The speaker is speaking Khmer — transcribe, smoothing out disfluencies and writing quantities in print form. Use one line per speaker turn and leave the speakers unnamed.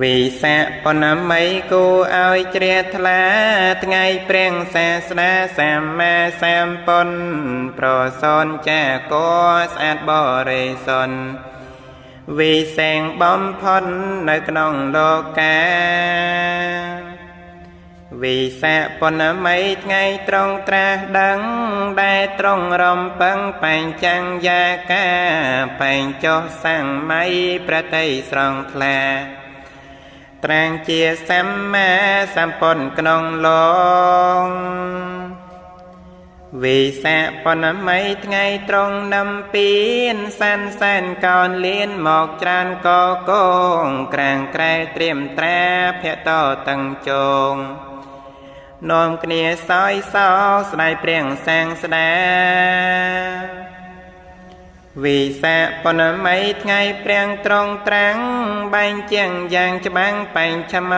វិសាពណមីគូឲ្យជ្រះថ្លាថ្ងៃព្រះសាស្តាសម្មាសម្ពុទ្ធប្រសូនចាកស្អាតបរិសុទ្ធវិសេងបំផុតនៅក្នុងលោកាវិសាពណមីថ្ងៃត្រង់ត្រាស់ដឹងដែលត្រង់រំពឹងបែងចាំងយាកាបែងចុះសម័យប្រតិស្រង់ថ្លាត្រាងជាសម្មាសម្ពុទ្ធក្នុងលោកវិសាពណមីថ្ងៃត្រង់នំពៀនសានសែនកោនលៀនមកច្រើនកកងក្រាងក្រែលត្រៀមត្រាភៈតតឹងជងនាំគ្នាសោយសោស្ដាយព្រះសាងស្ដាវិសាពណមីថ្ងៃព្រះត្រង់ត្រាំងបែងជាងយ៉ាងច្បាំងបែងឆម